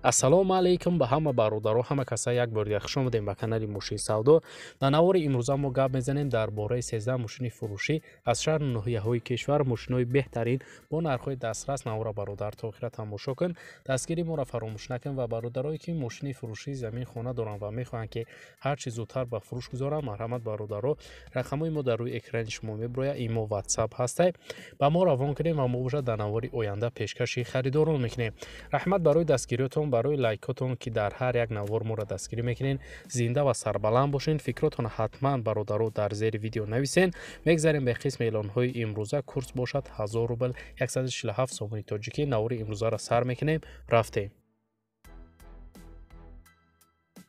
Ассалому алайкум ба ҳама бародаро, ҳама каса як бор дигар хуш омадем ба канали Мошин Савдо. Дар навори имрӯза мо гап мезанем дар бораи 13 мошини фурӯшӣ аз шаҳру ноҳияҳои кишвар, мошинҳои беҳтарин бо нархҳои дастрас. Навора бародар то охира тамошо кун, дастгири моро фаромӯш накун ва бародарое ки мошини фурӯшии замин хона доранд ва мехоҳанд ки ҳар чӣ зудтар ба фурӯш гузоранд, марҳамат бародаро, рақамҳои мо дар рӯи экрани шумо мебирояд, имо WhatsApp ҳастай, ба мо равон кунем ва мо бошад дар навори оянда пешкаши харидорон мекунем. Раҳмат барои дастгириётон, барои лайкотон ки дар ҳар як навор моро дастгирӣ мекунед. Зинда ва сарбаланд бошед. Фикротон ҳатман бародаро дар зери видео нависен. Мегзарем ба қисми эълонҳои имрӯза. Курс бошад 1000 рубл 147 сомони тоҷикӣ. Навори имрӯзаро сар мекунем. Рафтем.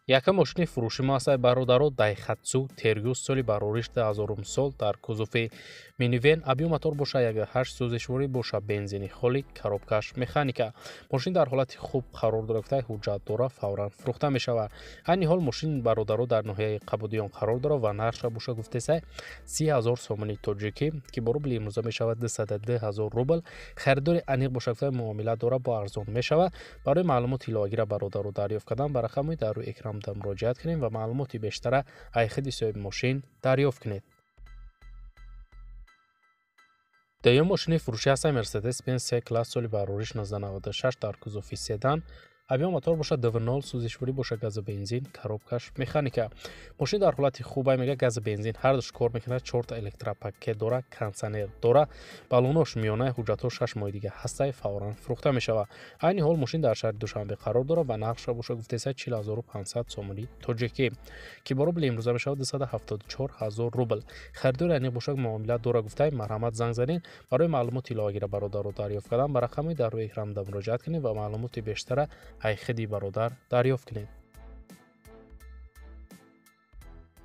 Якам мошини фурӯши мо ҳастад бародаро Дайхатсу Terios соли барориш 2000 сол дар кузови минивен. Объём мотор боша 1.8, сӯзишворӣ боша бензини холӣ, коробкаш механика. Мошин дар ҳолати хуб қарор дорад, ҳуҷҷат дора, фавран фурӯхта мешавад. Айни ҳол мошин бародаро дар ноҳияи Қабудиён қарор дорад ва нархша боша гуфтесай 30 000 сомони тоҷикӣ, ки бо рубли имрӯза мешавад 202 000 рубл. Харидори аниқ боша гуфта муомила дора, бо арзон мешавад. Барои маълумоти иловагира бародаро дарёфт кардан ба рақамҳои дар рӯи экран муроҷиат кунем ва маълумоти бештара айхиди соҳиби мошин дарёфт кунед. Дуюм мошини фурӯшӣ ҳастад Mercedes-Benz C-класс соли барориш 1996 дар кузови седан. Объём мотор бошад 2.0, сӯзишворӣ боша газу бензин, коробкаш механика. Мошин дар ҳолати хуб, мега газу бензин ҳардуш кор мекунад, 4 электропакет дора, кондитсионер дора, баллонош миёна, ҳуҷҷатҳо 6 моҳи дига ҳастай, фавран фурӯхта мешавад. Айни ҳол мошин дар шаҳри Душанбе қарор дорад ва нархша боша гуфтеса 40500 сомони тоҷикӣ, ки бо рубли имрӯза мешавад 274 000 рубл. Харидори аниқ бошад муомила дора гуфтай, марҳамат занг занед. Барои маълумоти иловагира бародаро дарёфт кардан ба рақамҳои дар рӯи экран муроҷиат кунед ва маълумоти бештара айхиди бародар дарёфт кунед.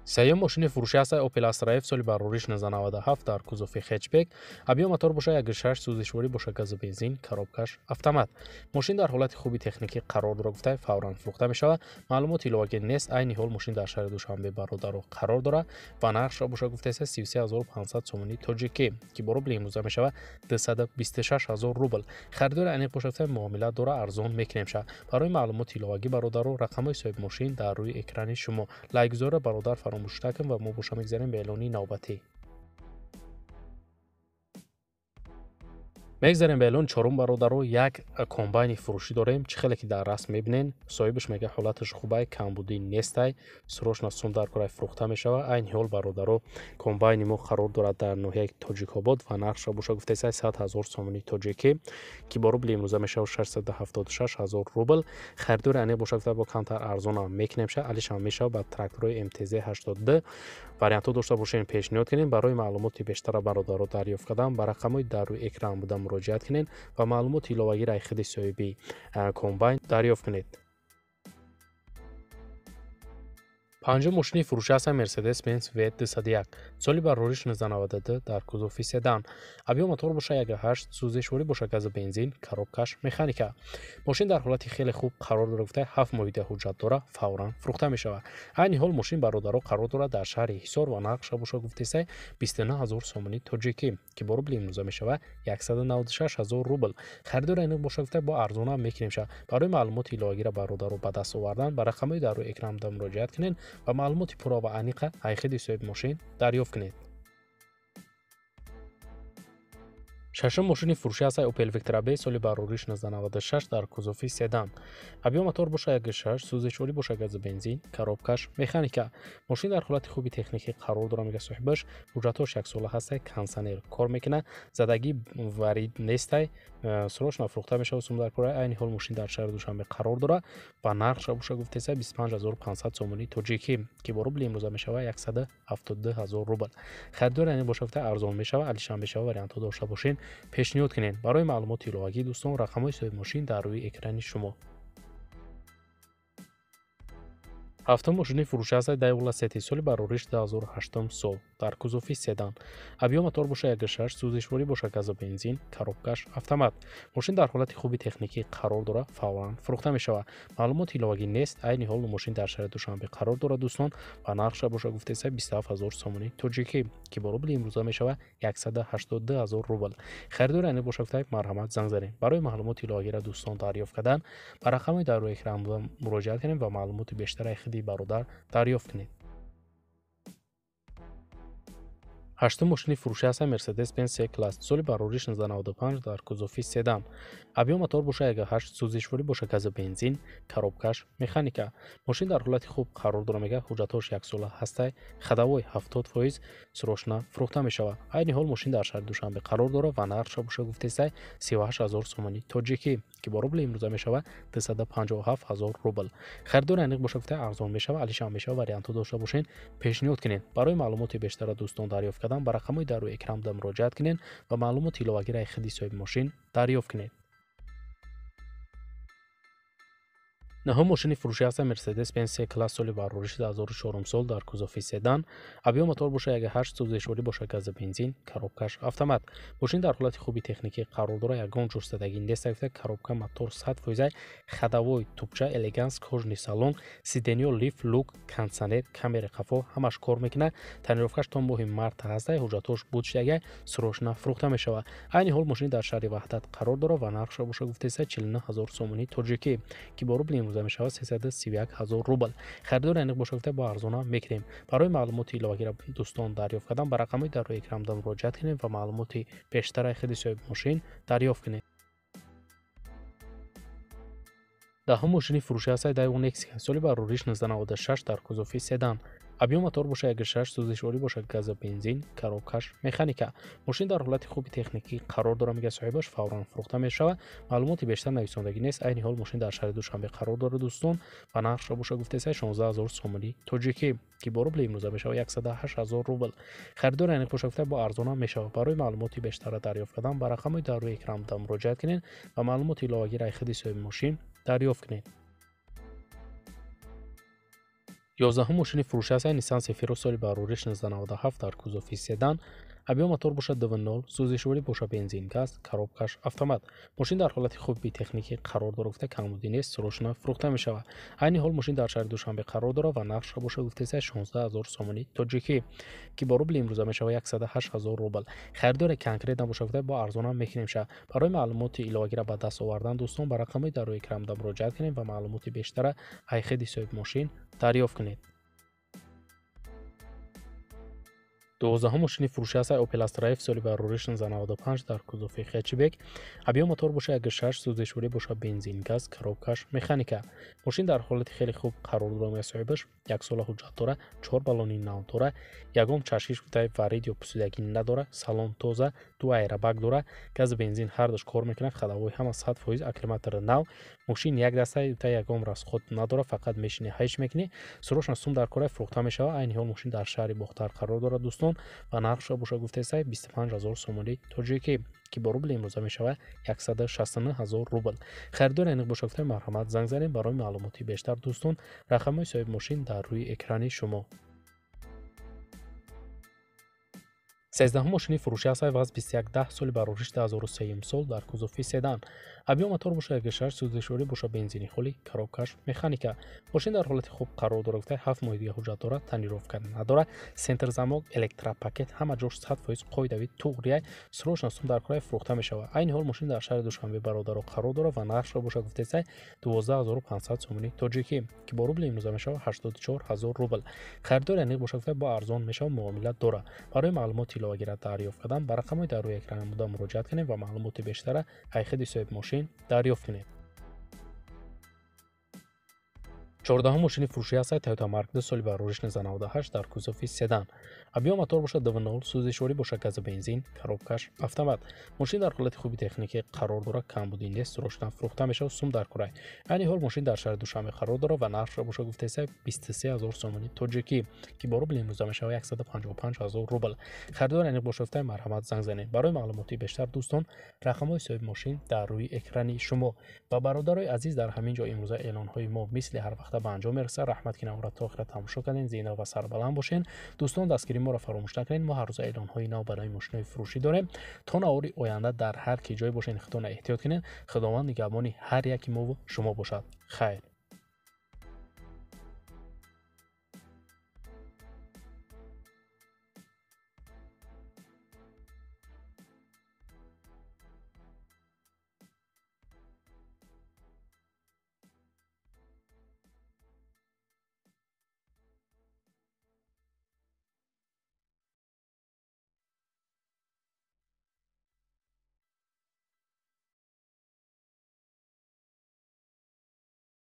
Сеюм мошини фурӯшӣ ҳастад Opel Astra F соли барориш 1997 дар кузови хэтчбек. Объём мотор боша 1.6, сӯзишворӣ боша газу бензин, коробкаш автомат. Мошин дар ҳолати хуби техникӣ қарор дорад гуфта, фавран фурӯхта мешавад. Маълумоти иловагӣ нест. Айни ҳол мошин дар шаҳри Душанбе бародаро қарор дорад ва нархша боша гуфтаеса 33500 сомони тоҷикӣ, ки бо рубли имрӯза мешавад 226 000 рубл. Харидори аниқ боша гуфта муомила дора, арзон мекунем ша. Барои маълумоти иловагӣ бародаро рақамҳои соҳиби мошин дар рӯи экрани шумо. Лайкгузорро бародар фаромӯш накун ва мо боша мегзарем ба эълони навбатӣ. Мегзарем ба эълони чорум бародаро. Як комбайни фурӯшӣ дорем, чӣ хеле ки дар расм мебинен. Соҳибаш мега ҳолаташ хубай, камбудӣ нестай, срочно сум дар курай фурӯхта мешавад. Айни ҳол бародаро комбайни мо қарор дорад дар ноҳияи Тоҷикобод ва нархша боша гуфтесай 100 000 сомони тоҷикӣ, ки бо рубли имрӯза мешавад 676 000 рубл. Харидори аниқ боша гуфта бо камтар арзонам мекунем ша, алишам мешавад ба тракторҳои МТЗ 82. Вариантҳо дошта бошем пешниҳод кунем. Барои маълумоти бештара бародаро дарёфт кардан ба рақамҳои дар рӯи экран буда муроҷиат кунед ва маълумоти иловагиро аз худи соҳиби комбайн дарёфт кунед. Панҷум мошини фурӯшӣ ҳастад Mercedes-Benz V201 соли барориш 1992 дар кузови седан. Объём мотор боша 1.8, сӯзишворӣ боша газу бензин, коробкаш механика. Мошин дар ҳолати хеле хуб қарор дорад гуфта, 7 моҳи ҳуҷҷат дора, фавран фурӯхта мешавад. Айни ҳол мошин бародаро қарор дорад дар шаҳри Ҳисор ва нархша боша гуфтесай 29 000 сомони тоҷикӣ, ки бо рубли имрӯза мешавад 196 000 рубл. Харидори аниқ боша гуфта бо арзонам мекунем ша. Барои маълумоти иловагира бародаро ба даст овардан ба рақамҳои дар рӯи экран муроҷиат кунед ва маълумоти пурра ва аниқа айхиди соҳиби мошин дарёфт кунед. Шашум мошини фурӯшӣ ҳастад Opel Vectra B соли барориш 1996 дар кузови седан. Объём мотор боша 1.6, сӯзишворӣ боша газу бензин, коробкаш механика. Мошин дар ҳолати хуби техникӣ қарор дорад, мега соҳибаш, ҳуҷҷатҳош яксола ҳастай, кондитсионер кор мекунад, задагӣ варид нестай, срочно фурӯхта мешавад сум дар кора. Айни ҳол мошин дар шаҳри Душанбе қарор дорад ва нархша боша гуфтеса 25500 сомони тоҷикӣ, ки бо рубли имрӯза мешавад 172 000 рубл. Харидори аниқ боша гуфта арзон мешавад, алишам мешавад. Вариантҳо дошта бошед пешниҳод кунед. Барои маълумоти иловагӣ дӯстон рақамҳои соҳиби мошин дар рӯи экрани шумо. Ҳафтум мошини фурӯшӣ аст Daewoo Lacetti соли барориш 2008 сол дар кузови седан. Объём мотор боша 1.6, сӯзишворӣ боша газу бензин, коробкаш автомат. Мошин дар ҳолати хуби техникӣ қарор дорад, фавран фурӯхта мешавад. Маълумоти иловагӣ нест. Айни ҳол мошин дар шаҳри Душанбе қарор дорад дӯстон ва нархша боша гуфтеса 27 000 сомонӣ тоҷикӣ, ки бо рубли имрӯза мешавад 182 000 рубл. Харидори ани боша гуфта марҳамат занг занед. Барои маълумоти иловагиро дӯстон дарёфт кардан ба рақами дар рӯи экран муроҷиат кунед ва маълумоти бештари худи бародар дарёфт кунед. Ҳаштум мошини фурӯшӣ аст Mercedes-Benz C-Class соли барориш 1995 дар кузови седан. Объём мотор боша 1.8, сӯзишворӣ боша газу бензин, коробкаш механика. Мошин дар ҳолати хуб қарор дорад, мегӯяд ҳуҷҷатҳош яксола ҳастай, ходовой 70% срочно фурӯхта мешавад. Айни ҳол мошин дар шаҳри Душанбе қарор дорад ва нархша боша гуфтесай 38 000 сомонӣ тоҷикӣ, ки бо рубли имрӯза мешавад 257 000 рубл. Харидори аниқ боша гуфта арзон мешавад, алишам мешавад, вариантҳо дошта бошед, пешниҳод кунед. Барои маълумоти бештара дӯстон дарёфт кардан ба рақамҳои дар рӯи экран муроҷиат кунед ва маълумоти иловагиро аз худи соҳиби мошин дарёфт кунед. Наҳум мошини фурӯшӣ аст Mercedes-Benz C-Class соли барориши 2004 сол дар кузови седан. Объём мотор боша 1.8, сӯзишворӣ боша газу бензин, коробкаш автомат. Мошин дар ҳолати хуби техникӣ қарор дорад, ягон ҷурсадагӣ нест, гуфта коробка мотор 100%, ходовой тупча, элеганс, кожаный салон, сиденьё, лифт, люк, кондиционер, камера қафо ҳамаш кор мекунад. Тонировкаш то моҳи март ҳаст, ҳуҷҷатҳош буд шудага, срочно фурӯхта мешавад. Айни ҳол мошин дар шаҳри Ваҳдат қарор дорад ва нархша боша гуфтеса 49 000 сомонӣ тоҷикӣ, ки бо рубли имрӯза мешавад 331 000 рубл. Харидори аниқ боша гуфта бо арзона мекунем. Барои маълумоти иловагиро дӯстон дарёфт кардан ба рақамҳои дар рӯи экран муроҷиат кунед ва маълумоти бештари худи соҳиби мошин дарёфт кунед. Даҳум мошини фурӯшӣ аст Daewoo Nexia соли барориш 1996 дар кузови седан. Объём мотор боша 1.6, сӯзишворӣ боша газу бензин, коробкаш механика. Мошин дар ҳолати хуби техникӣ қарор дорад, мегӯяд соҳибаш, фавран фурӯхта мешавад. Маълумоти бештар нависондагӣ нест. Айни ҳол мошин дар шаҳри Душанбе қарор дорад дӯстон ва нархша боша гуфтеса 16 000 сомонӣ тоҷикӣ, ки бо рубли имрӯза мешавад 108 000 рубл. Харидори аниқ боша гуфта бо арзона мешавад. Барои маълумоти бештара дарёфт кардан ба рақамҳои дар рӯи экран муроҷиат кунед ва маълумоти иловагиро аз худи соҳиби мошин дарёфт кунед. 11 мошини фурӯшӣ аст Nissan Cefiro соли барориш 1997 дар кузови седан. Объём мотор бошад 2.0, сӯзишворӣ боша бензин, газ, коробкаш автомат. Мошин дар ҳолати хуби техникӣ қарор дорад, гуфта камбудӣ нест, срочно фурӯхта мешавад. Айни ҳол мошин дар шаҳри Душанбе қарор дорад ва нархша боша гуфтеса 16 000 сомонӣ тоҷикӣ, ки бо рубли имрӯза мешавад 108 000 рубл. Харидори конкрет набоша гуфта бо арзона мекунем ша. Барои маълумоти иловагиро ба даст овардан дӯстон ба рақамҳои дар рӯи экран муроҷиат кунед ва маълумоти бештара аз худи соҳиби мошин дарёфт кунед. 12 мошини фурӯшӣ аст Opel Astra F соли барориш 1995 дар кузови хэтчбек. Объём мотор боша 1.6, сӯзишворӣ боша бензин, газ, коробкаш механика. Мошин дар ҳолати хеле хуб қарор дорад, соҳибаш як сола ҳуҷҷат дорад, 4 баллони нав дорад, ягон чашкиш гуфтаи варид ё пусидагӣ надорад, салон тоза, 2 аэробаг дорад, газу бензин ҳардуш кор мекунад, ходовой ҳама 100%, аккумулятори нав. Мошин як даста, ягон расход надорад, фақат мешини ҳайш мекунӣ. Срочно сум дар кора фурӯхта мешавад. Айни ҳол мошин дар шаҳри Бохтар қарор дорад дӯстон ва нархша боша гуфтесай 25 000 сомонӣ тоҷикӣ, ки бо рубли имрӯза мешавад 169 000 рубл. Харидори аниқ боша гуфта марҳамат занг занед. Барои маълумоти бештар дӯстон рақамҳои соҳиби мошин дар рӯи экрани шумо. 13 мошини фурӯшӣ аст ВАЗ 2110 соли барориш 2003 сол дар кузови седан. Объём мотор боша 1.6, сӯзишворӣ боша бензини холӣ, коробкаш механика. Мошин дар ҳолати хуб қарор дорад, гуфта 7 моҳи дига ҳуҷҷат дорад, тонировка надорад, центр замок, электропакет ҳама ҷош 100% қоидави туғрия, срочно сум дар кораи фурӯхта мешавад. Айни ҳол мошин дар шаҳри Душанбе бародаро қарор дорад ва нархша боша гуфтесай 12500 сомонӣ тоҷикӣ, ки бо рубли имрӯза мешавад 84 000 рубл. Харидори аниқ боша гуфта бо арзон мешавад, муомила дорад. Барои маълумоти иловагиро дарёфт кардан ба рақамҳои дар рӯи экран буда муроҷиат кунед ва маълумоти бештара аз худи соҳиби мошин дарёфт кунед. 14 мошини фурӯшӣ аст Toyota Mark II соли барориш 1998 дар кузови седан. Объём мотор бошад 2.0, сӯзишворӣ бошад газу бензин, коробкаш автомат. Мошин дар ҳолати хуби техникӣ қарор дорад, камбудӣ нест, срочно фурӯхта мешавад, сум дар курай. Айни ҳол мошин дар шаҳри Душанбе қарор дорад ва нархша боша гуфтеса 23 000 сомонӣ тоҷикӣ, ки бо рубли имрӯза мешавад 155 000 рубл. Харидори аниқ боша гуфта марҳамат занг занед. Барои маълумоти бештар дӯстон рақамҳои соҳиби мошин дар рӯи экрани шумо. Ва бародарои азиз, дар ҳамин ҷо имрӯза эълонҳои мо мисли ҳар вақт вақта ба анҷом мерасад. Раҳмат, ки навора то охира тамошо кардем. Зинда ва сарбаланд бошен. Дӯстон, дастгирии моро фаромӯш накунед. Мо ҳар рӯза эълонҳои нав барои мошинои фурӯшӣ дорем. То навори оянда дар ҳар ки ҷой бошен, худтона эҳтиёт кунед. Худованд нигаҳбони ҳар яки мову шумо бошад. Хайр.